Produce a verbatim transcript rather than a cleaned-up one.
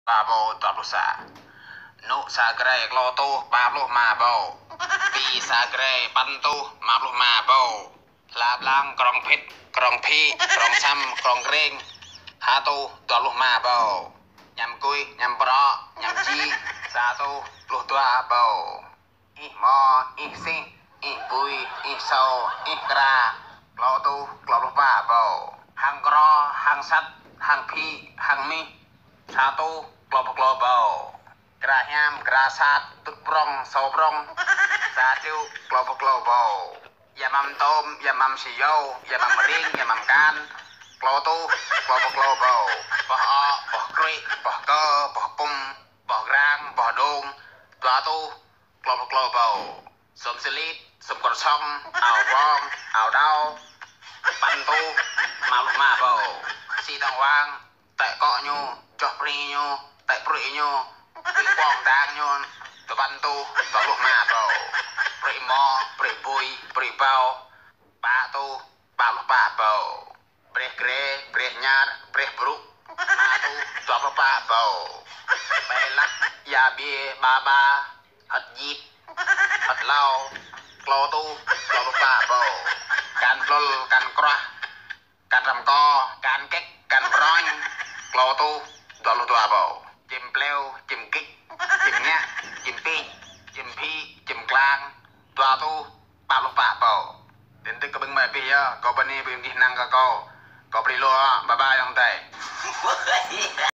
Ba ƀâo dua pluh sa. Nŭk sa grê klâo rơtuh ba pluh rơma ƀâo. Pi sa grê păn rơtuh rơma pluh rơma ƀâo. Hla Blang, krông Phit, krông Phĭ, krông Săm, krông Kreng, ha rơtuh dua pluh rơma ƀâo. Ñăm Kuih, Ñăm Prŏ, Ñăm Ji, sa rơtuh pluh dua ƀâo. Ih Mo, Ih Sih, Ih Bui, Ih Sâo, Ih Kra, klâo rơtuh klâo pluh pă ƀâo. Hăng Kro, Hăng Săt, Hăng Phĭ, Hăng Mih, sa rơtuh klâo pluh klâo ƀâo. Kra Hiam, Kra Sat, Dŭt Prŏng, Sâo Prŏng, sa rơtuh klâo pluh klâo ƀâo. Ia Măm Tôm, Ia Măm Siô, Ia Măm Ring, Ia Măm Kan, klâo rơtuh klâo pluh klâo ƀâo. Boh Ŏ, Boh Krư̆, Boh Kơ, Boh Pŭm, Boh Krang, Boh Đông, dua rơtuh klâo pluh klâo ƀâo. Sum Slit, Sum Kơr Sŏng, Ao Wong, Ao Đao, păn rơtuh rơma pluh rơma ƀâo. Si Tong Wang, Tĕ Kŏ Ñu, Čoh Pri Ñu, Tĕ Prư̆ Ñu, Pi Kuong Dang Ñu, dua păn rơtuh dua pluh rơma ƀâo. Prư̆ Mo, Prư̆ Bui, Prư̆ Bao, pă rơtuh pă pluh pă ƀâo. Breh Grê, Breh Ñar, Breh Brŭ, rơma rơtuh dua pluh pă ƀâo. Ƀai Lăk, Ia Bie, Ba Ba, Hơt Jit, Hơt Lao, klâo rơtuh dua pluh pă ƀâo. Kan Plŭl, Kan Kruah, Kan Răm Ko, Kan Kĕk, Kan Prŏng, klâo rơtuh dua pluh dua ƀâo. Čim Pleo, Čim Kik, Čim Ngă, Čim Pit, Čim Phĭ, Čim Klang, dua rơtuh pă pluh pă ƀâo. Tin tức kơ ƀing mơi pih yơh, kâo bơni ƀing gih năng kơ kâo. Kâo brơi lu, bye bye ayŏng adơi.